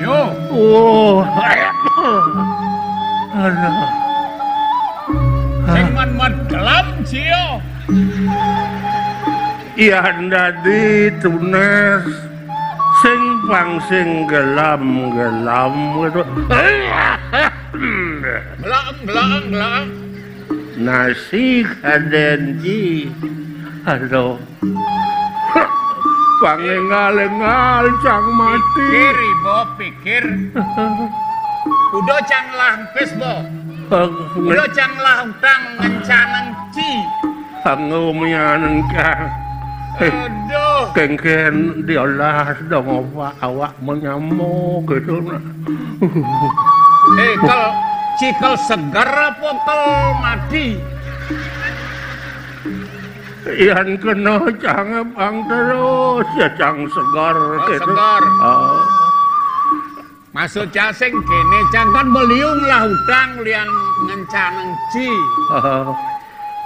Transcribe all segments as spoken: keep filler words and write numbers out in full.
Yo. Oh. Aduh. Sing man-man gelam, Cio. Iya, dadi tunas sing pang sing gelam-gelam gitu. Gelam, gelam, gelam. Nasi kaden, Ci. Aduh. Pangengal-engal cang mati. Pikir, Ibo, pikir. Udah cang lampis, Bo. Udah cang lautang ngencanang, Ci. Kanggo mianeng, Cang. Eh, aduh. Kengken diolah dong apa awak menyamuk gitu, nah. Eh, kalau cikel segar apa kel mati? Yan kena cang pang terus, ya cang segar. Oh, gitu. Segar. Oh. Maksud cang sing kene, cang kan beliung lah utang lian ngencaneng, Ci. Oh.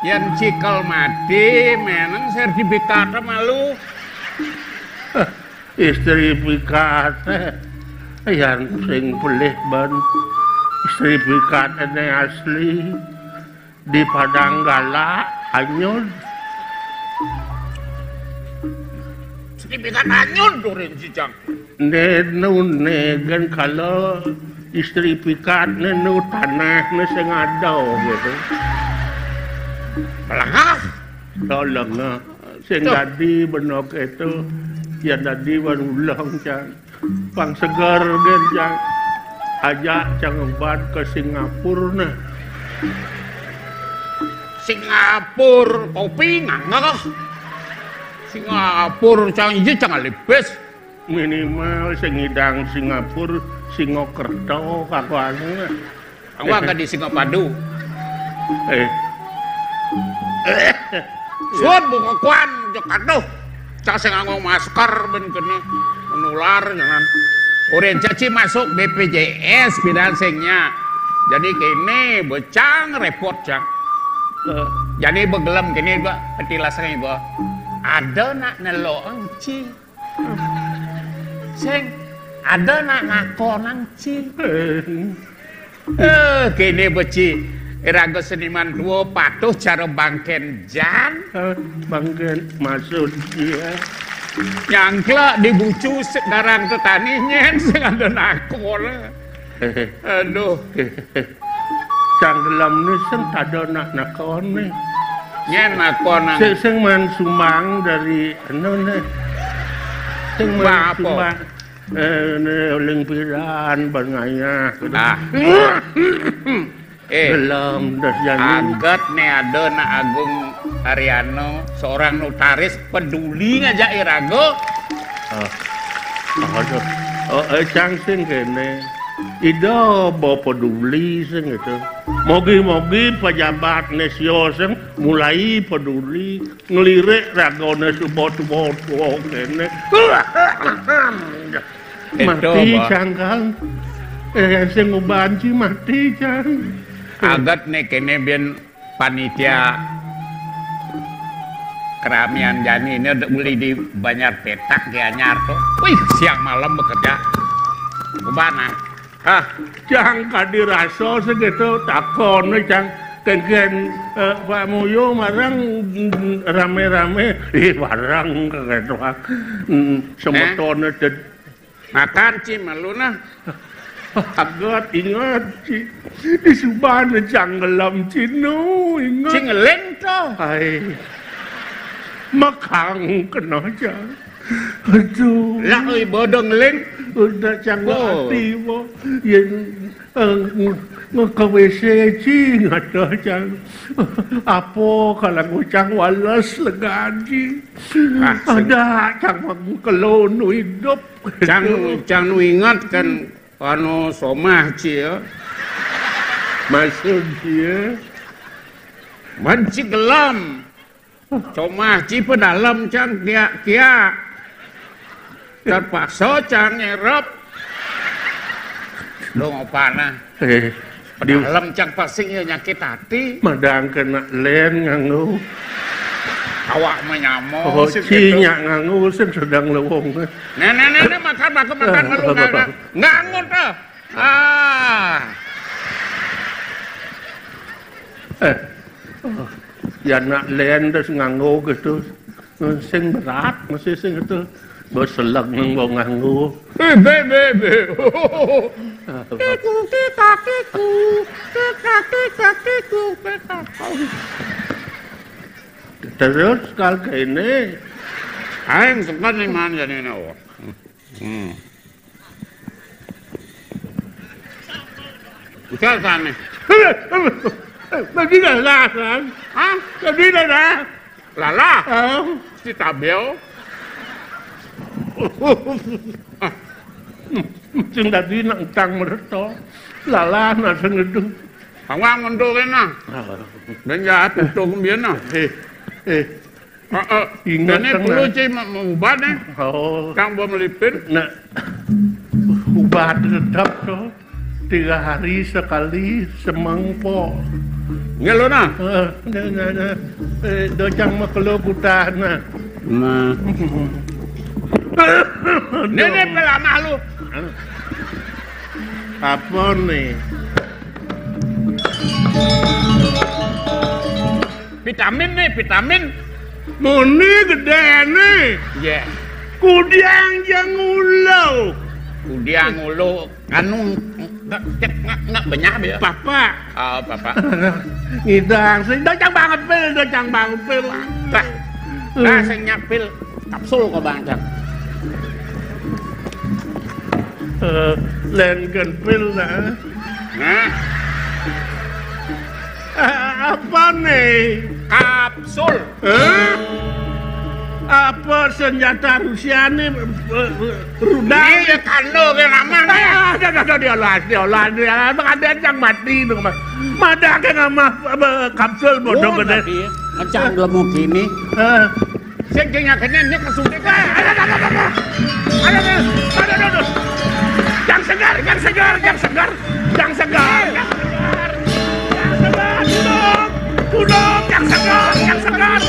Yan cikel mati, meneng sertifikat malu. Istri pikat. Yan sing pelih ban. Istri pikat ini asli. Di Padang Galak, anyud. Sertifikat anyud, durin si Cang. Nenu, ne, gen kalau istri pikat nenu tanah ne sing ada gitu. Pelengah. Tolong, ah. Sing tuh. Dadi benok itu, ya dadi baru ulang, Cang. Pang seger, gen, Cang. Ajak cang obat ke Singapura, nah. Singapura, kopi ngangah. Singapura, cang, iya, cang, alipis. Minimal sing ngidang Singapura, Singokerto, kakuane, nah. Aku angkat di Singapadu. Eh. Sun, buka kuan, jek aduh. Cak sing nganggo masker, ben kene menular, jangan. Urin caci masuk B P J S, bidan singnya. Jadi kene, becang repot, cang. Eh, jadi begelem kene, ba, petilas ini, ba. Ada nak nelo, Ci. Sing, ada nak ngakonang, Ci. Eh, kene beci. Iraga seniman tua patuh cara bangken jan. Eh, bangken maksud dia. Nyangkla di bucu se-, darang tetani nyen sing ada nakon. Aduh. Canggelam ni sing tada nak nakon ni. Nyen nakon nang. Sing, sing man sumbang dari anu ni. Sing man apa? Sumbang. Eh, ne uling piran ban ngayah. Ah. Eh, gelem das jani. Aget ne ada nak Agung Ariano, seorang notaris peduli ngajak irago. Ah. Aduh. Oh, eh, cang sing kene. Ida ba peduli sing itu. Mogi-mogi pejabat ne sio sing mulai peduli. Ngelirik ragone suba-suba tuwa kene. Mati, Cang, kan. Eh, sing ngubanci mati, Cang. Aget ne kene ben panitia keramian jani ini udah beli di Banjar Petak di Anyar tuh. Wih, siang malam bekerja. Ubana. Ah, cang kadi rasa segitu takon, cang. Kengken, eh, Pak Muyo marang, mm, rame-rame. Ih, barang kegetuan. Mm, semetone ted-, makan, Ci, malu nah. Agat ingat, Ci. Di subana cang ngelam, Ci, no, ingat. Ci ngeling to. Hai. Makang kena, cang. Aduh. Lah, oi, bodong ling. Udah cang hati, bo. Yen, eh, nge-, nge-, ke W C, Ci, ngata, cang. Apa kalau ngucang wales legaji? Ah, ada, cang, kelonu hidup. Cang, cang nu ingat kan, anu, somah, Ci, ya. Maksud dia? Manci gelam. Comah ci pedalem cang kia-kia. Terpaksa cang ngerep. Dong apa nah? Eh. Di dalam cang pasing ya nyakit hati. Madang kena len nganggo. Awak menyamo. Oh, sing ci gitu. Nyak nganggo sing sedang lewong. Nah, nah, nah, nah, makan, makan, makan, ah, malu, apa, apa? Nganggo tuh. Ah. Eh. Oh, ya nak len terus nganggo gitu. Sing berat masih sing itu. Beseleg nang nganggo. Eh, be, be, be. Kiku, kika, kiku. Kika, kika, kiku, kika. Terus kal kene. Aing tekan nih man jadi ini, oh. Hmm. Bisa sana. Tadi dah lah, kan? Hah? Tadi dah lah. Lalah. Oh. Si Tabel. Sing tadi nak utang mereto. Lalah nak sing ngedung. Awang untuk kena. Ah. Dan jahat untuk kembian nah. Eh, eh. Heeh. Ingat ini kan, perlu, nah. Ci, mau ubat nih. Oh. Kang, bawa melipir. Nah, ubat tetap tuh. Tiga hari sekali semangkok. Nggih lho, nah. Eh, nah, nah, nah. Eh, docang makelo kutah, nah. Nah. Ini, ini pelamah lu. Apa nih? Vitamin nih, vitamin. Muni gedene. Iya. Kudiang jang ulo. Kudiang ulo, anu, nggak, nggak, nggak benyah ya. Papa. Oh, papa. Ngidang, sing docang banget pil, docang banget pil. Nah, nah, sing nyapil kapsul kok, Bang. Eh, len gen pil, nah. Nah. Eh, apa nih? Kapsul. Hah? Apa senjata Rusia nih, eh, rudal? Ini ya kando ke nama nih. Ah, ada, ada, diolah, diolah, diolah. Emang ada yang mati itu, Mas. Mada ke nama, apa, kapsul bodoh. Oh, gede. Tapi macam belum mau gini. Eh. Sing, sing, akhirnya ini kesuntik. Eh, ada, ada, ada, ada. Ada, ada, ada, ada, ada. Yang segar, yang segar, yang segar, yang segar, yang segar, yang segar, Gunung, Gunung, yang segar, yang segar,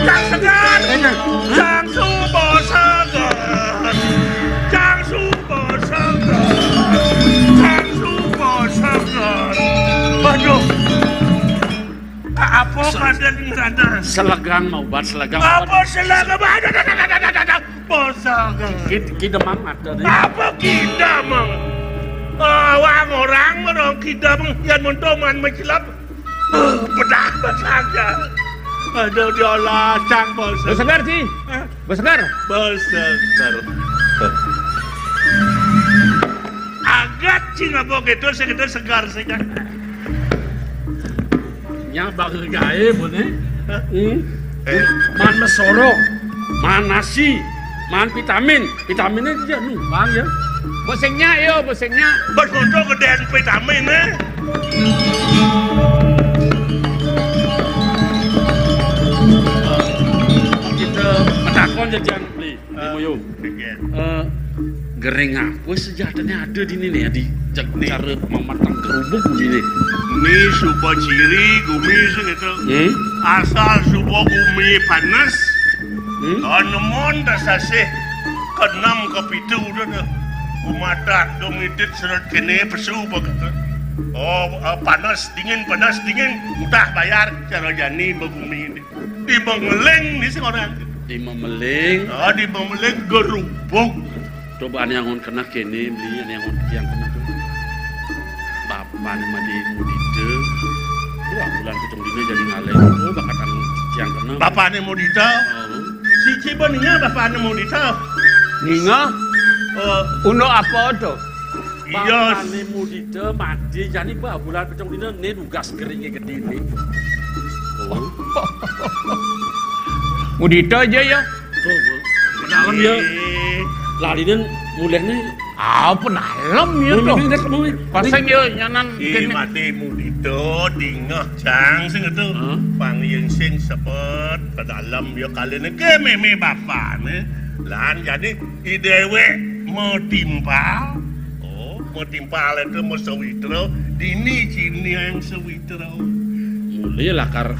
yang segar. Enak. Yang subo segar, yang subo segar, yang subo segar. Waduh. Apa badan ini ada? Selegang mau obat, selegang. Apa selegang? Ada, ada, ada, ada, ada, ada. Poso. Kid-, kidemang ada nih. Apa kidemang? Awang orang merong kidemang, yang mentoman mencilap. Eh, pedah saja. Aduh, diolah cang poso. Besegar, Ci. Hah? Besegar. Besegar. Agat cing apa gitu, segitu segar, segar. Nya bakal gaé, Bun, eh. Hmm. Eh. Man mesoro, man nasi, man vitamin. Vitaminnya dia numpang ya. Bosengnya, yo, bosengnya. Bos untuk gedéan vitamin, eh. Kita metakon jajan beli. Di Muyung. Iya. Eh, gering apa sejatiné ada di ini nih, di jag-, cara mamatang kerubuk ini nih. Ini suba ciri gumi sing gitu. Hmm? Asal suba gumi panas, hmm? Anemon dasasih keenam kepitu udah tuh. Gumatat dong idit seret kéné pesu begitu. Oh, eh, panas dingin, panas dingin, udah bayar cara jani begumi ini. Di Memeling ni sing orang. Di Memeling. Ah, di Memeling gerubuk. Coba ané angon kena kéné, beli ané angon tiang kena tuh. Bapané Madé Mudita. Wah, bulan pitung dina jadi ngalih. Oh, bakat angon tiang kena. Bapané Mudita. Oh. Si Ciba ninga bapané Mudita. Ninga? Oh. Unduk apa tuh? Iya. Bapané Mudita mati, jani ba bulan pitung dina né dugas geringé gedé né. Oh. Mudita aja ya. Tuh, Bu. Pedalem ya. Eh. Lariné mulihné. Ah, pedalem ya tuh. Mimih, mimih, mimih. Pasang ya nyanan. Eh, kéné. Mati Mudita dingeh cang sing itu. Hah? Pangyén sing sebet pedalem ya kaliné ké mémé bapané. Lan jadi I déwék matimpal. Oh, matimpal itu masawitra. Dini cini yang sewitra. Mulai lakar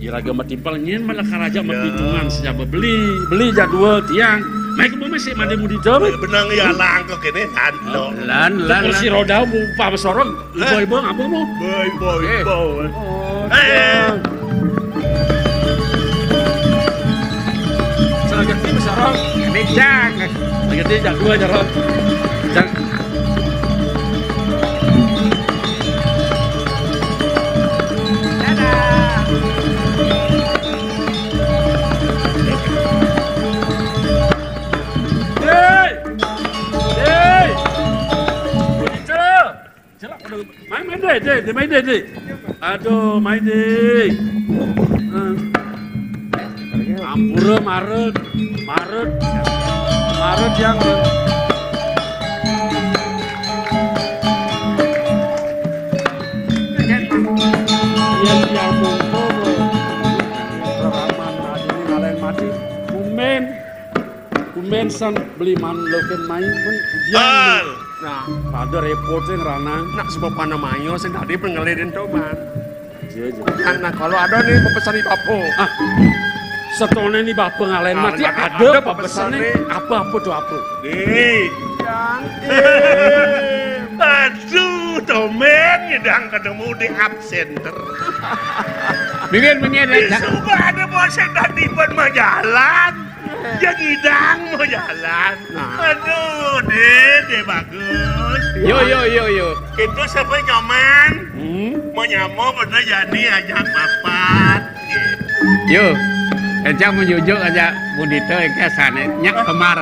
iraga matimpal nyén malakar aja. Ya. Mapitungan sejaba beli, beli jadwal tiang. Main ke bumi sih mandi mudi jam. Benang ya langkok ini kan. Lan, lan, kursi lan. Roda mu, Pak Besorong. Ibu-ibu ngapa mu? Ibu-ibu. Eh. Oh, eh. Saragati Besorong. Ini jang. Saragati jadwal, Jorong. Jang. Hei! Hei! Bunyi celok. Celok, aduh. Main, main deh, deh, deh, main deh, deh. Aduh, main deh. Eh. Ampura, maret, maret, maret yang yang yang mongko. Rekaman adine ngalahin mati. Kumen, kumen san beli man loken main men. Nah, pada repot sing ranang. Nak sebab mana mayo sing tadi pengelidin tobat. Iya, iya. Nah, nah, kalau ada nih pepesan di Bapak. Ah, setone ni bapa ngalahin mati, ada pepesane. Apa-apa tuh apa? Nih. Aduh, tomen ngidang ketemu di absenter. Bibir menyen, ya. Suka ada bosen tadi pun mau jalan. Ya ngidang mau jalan. Nah. Aduh, deh, deh bagus. Yo, yo, yo, yo. Itu siapa nyaman? Hmm? Mau nyamo bener jadi ajak papat. Yo, encang menjujuk aja budita ke sana. Nyak kemar.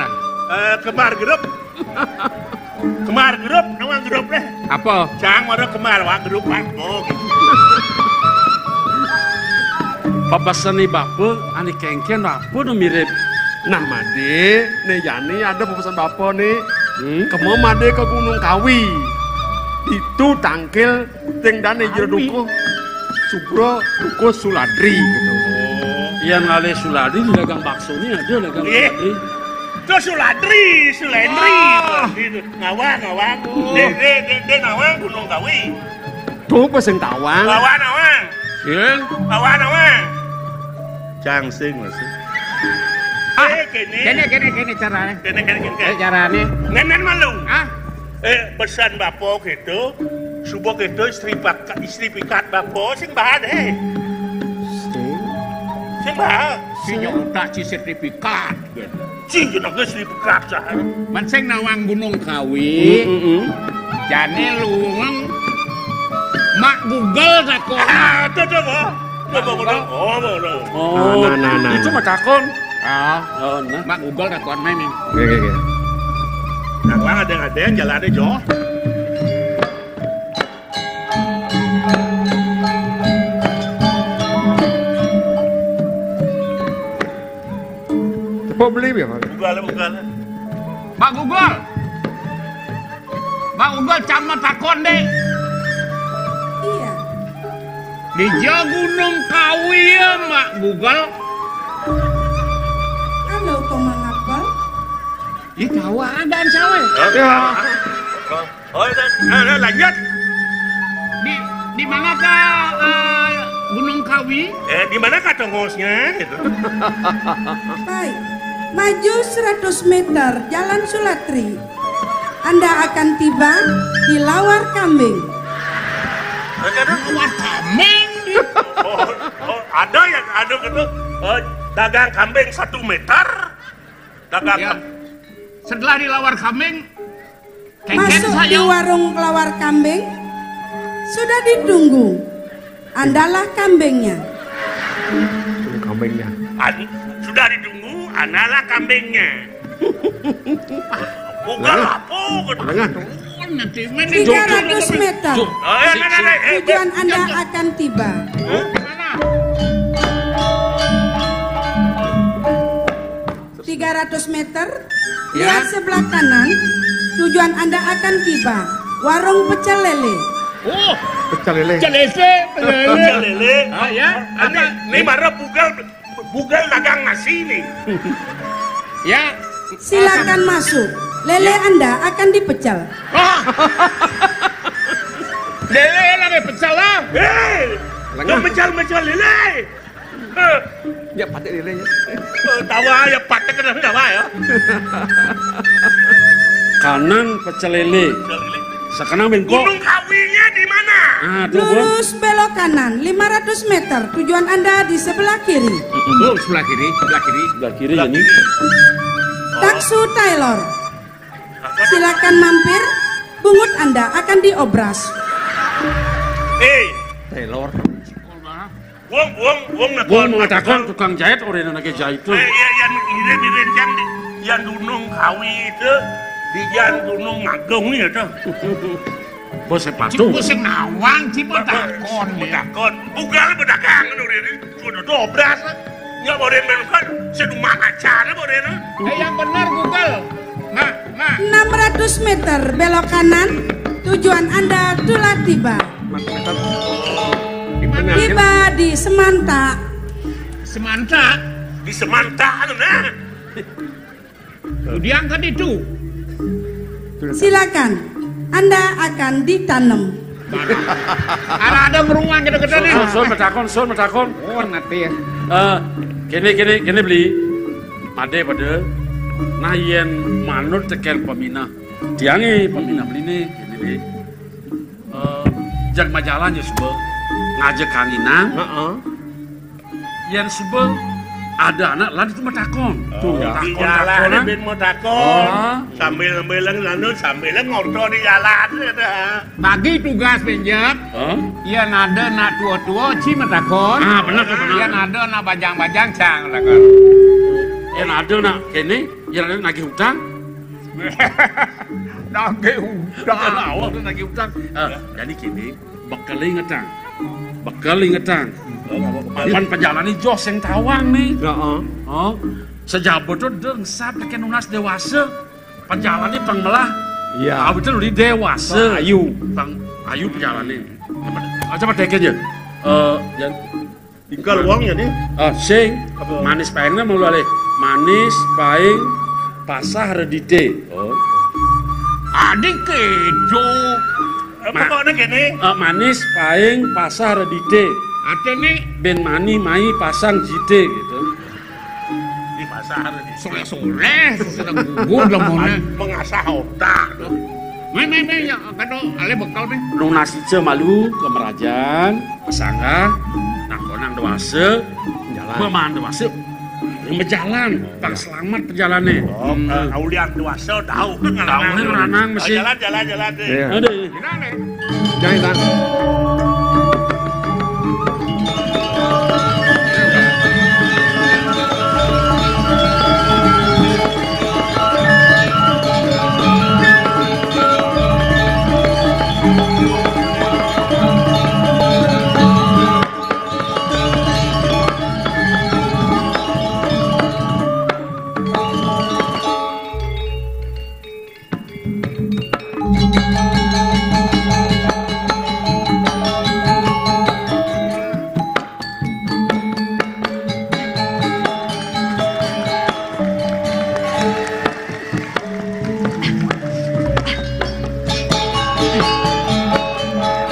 Eh, kemar grup. Kemar grup, nama grup deh. Apa? Cang mara kemar, wah grup, wah. Oh, gitu. Pepesane bapa, ane kengken apa nu mirip? Nah, made, ne jani ada pepesan bapa nih. Hmm? Kemo made ke Gunung Kawi. Itu tangkil Ting dane jero dukuh Subra dukuh Suladri gitu. Oh. Yang ngalih Suladri dagang bakso ni ada dagang Suladri. Itu Suladri, Sulendri. Ah. Gitu. Ngawang, ngawang. Oh. Dek, dek, dek, dek ngawang Gunung Kawi. Tuh apa sing tawang? Ngawang, ngawang. Sing. Ngawang, ngawang. Cang sing masih. Ah, eh, kene. Kene, kene, kene carane. Kene, kene, kene, kene. Eh, carane. Ngenen malu. Ah? Eh, pesan bapa gitu, suba gitu istri pak-, istri pikat bapa sing bahan, eh. Sing? Sing bahan. Sing? Sing nyetak ci sertifikat, gitu. Sing jenenge istri pikat, sah. Men sing nawang Gunung Kawi. Mm, mm, mm. Jane luwung Mak Google takon. Ah, tuh, tuh, tuh. Coba, coba. Oh, coba. Oh, nah, nah, nah, nah. Itu mah takon. Ah, oh, nah. Mak Google takon main nih. Oke, oke, oke. Nah, Bang, ada-ada jalannya, Jo. Coba beli ya, Bang? Google, Google. Mak Google. Mak Google, cang mah takon, Dek. Iya. Dija Gunung Kawi ya, Mak Google. Halo, kok mangapel? Ih, tahu ada, sawe. Ya. Oh, oh, oh, eh, eh, lanjut. Di, di manakah, eh, Gunung Kawi? Eh, di manakah tongosnya? Gitu. Baik, maju seratus meter, Jalan Sulatri. Anda akan tiba di Lawar Kambing. Lawar Kambing? Oh, oh, ada yang ada gitu. Oh, dagang kambing satu meter. Dagang. Ya. Setelah di Lawar Kambing, kengken masuk di warung Lawar Kambing. Sudah ditunggu. Andalah kambingnya. Kambingnya. An-, sudah ditunggu, andalah kambingnya. Bukan apa, gitu. Dengan. Tiga ratus meter. Oh, ya, nah, nah, nah, eh, tujuan Anda akan tiba. Hah? Tiga ratus meter, ya. Lihat sebelah kanan, tujuan Anda akan tiba. Warung pecel lele. Oh, pecel lele. Pecel lele, pecel lele. Pecel lele. Ah, ya. Ini, ini marah bugal, bugal dagang nasi nih. Ya. Silakan masuk. Lele Anda akan dipecel. Ah. Lele lah, pecel lah. Hei, lengah. Pecel-pecel lele. Ya, patek lele ya. Tawa ya, patek kena tawa ya. Kanan pecel lele. Sekarang bengkok. Gunung Kawinya di mana? Ah, tuh, Bu. Lurus belok kanan lima ratus meter. Tujuan Anda di sebelah kiri. Oh, sebelah kiri, sebelah kiri. Sebelah kiri ini. Taksu Taylor. Silakan mampir. Bungut Anda akan diobras. Eh, Taylor. Wong, wong, wong nakon. Wong mau takon tukang jahit, orang yang lagi jahit tuh. Eh, iya, yang ini direncang di, yang Gunung Kawi itu, di yang Gunung Agung nih itu. Bos sepatu. Cik, bos yang nawang, cik, mau takon, ya. Takon. Bukan pedagang, anu, ini. Kudu dobras. Nggak boleh main kan, seduma acara boleh, nah. Eh, yang benar, Google. Nah, nah. Enam ratus meter belok kanan, tujuan Anda telah tiba. Di mana? Tiba di Semanta. Semanta? Di Semanta, anu, nah. Diangkat itu. Silakan, Anda akan ditanam. Ada, ada meruang gitu, gitu nih. Sun, sun, sun, metakon, sun, metakon. Oh, nanti ya. Eh, kene, kene, kene beli. Pade, pade. Nah, yen manut teken peminah. Tiange peminah beli nih, kene beli. Eh, jag majalan ya, sebel. Ngajak kanginan. Heeh. Yen sebel ada anak lan itu metakon. Oh, tuh, ya. Di takon, jalan takonan. Ben metakon. Ah. Sambil, sambil anu, sambil ngoto di jalan gitu. Bagi tugas benjep. Hah? Yen ada anak tua-tua, ci metakon. Ah, bener tuh, bener. Yen ada anak bajang-bajang, cang metakon. Yen ada anak kene, yen ada nagih utang. Nagih utang. Awak tuh nagih utang. Eh, jadi kene, bekel ingetang. Bekel ingetang. Papan pejalane jos sing tawang nih. Heeh. Oh. Sejabut tuh dengsap lek nunas dewasa. Pejalane pang melah. Iya. Awit lu di dewasa. Pang ayu. Pang ayu pejalane. Coba, coba deket ya. Eh, yang tinggal wong ya nih. Ah, sing. Apa? Manis paengna mau alih. Manis paeng pasah redite. Oh. Adik kejo. Ma- pokoknya gini. Eh, manis paeng pasah redite. Artinya ben mani mai pasang jite gitu. Di pasar. Soleh-soleh, sedang gugur lah maunya. Mengasah otak. Meh, meh, meh, ya, kado, ale bekal, meh. Nunas ica malu ke merajan, pesanggah, nah, konang dewasa, jalan. Peman dewasa, yang berjalan, pang selamat perjalannya. Oh, hmm. Aulian dewasa, tahu kan. Tahu kan, ngeranang mesti. Jalan, jalan, jalan, deh. Iya. Aduh. Gimana? Jangan, Bang.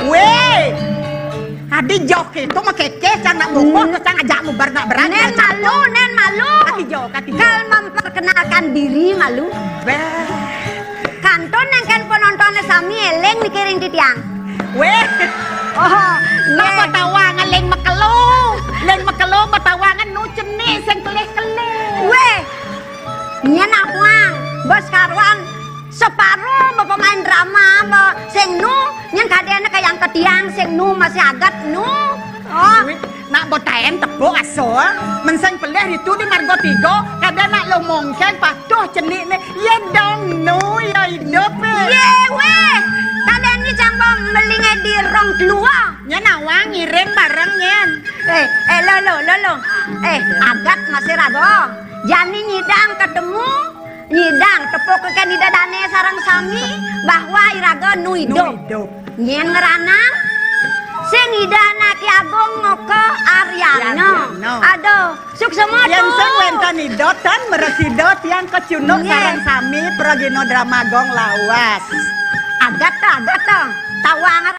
Weh, adi jauh itu mah kekeh, cang nak bongkok, hmm, cang ajak mubar nak berani. Nen malu, nen malu. Kati jauh, kati jauh. Kal memperkenalkan diri malu. Beh. Kantun nengken penontonnya sami eleng mikirin titiang. Weh. Oh, napa nggih. Tawangan leng mekelo. Leng mekelo betawangan nu cenik sing kelih-kelih. Weh. Nyen awang, bos karuan separo bapa main drama apa sing nu, nyen kadene kayang ke tiang sing nu masih agat nu. Oh. Nak botaen tepuk asul, menseng pelih itu di Margo Tigo, kada nak lo mongkeng patuh cenik ni, ya dong nu, ya hidup, eh. Ye, weh, kadang ni cang bom melingai di rong keluar. Nyen awang ngiring bareng nyen. Eh, eh, lo, lo, lo, lo. Eh, agat masih rago. Jani nyidang ketemu, nyidang tepuk ke ida dane sareng sami bahwa iraga nu idup. Nu idup. Nyen ngranang sing ida anak Ki Agung Moko Aryana. Aryana. Aduh, suksema. Yen sing wénten ida tan mresida tiang kecunduk sareng sami pragina drama gong lawas. Agat ta, agat ta. Tawang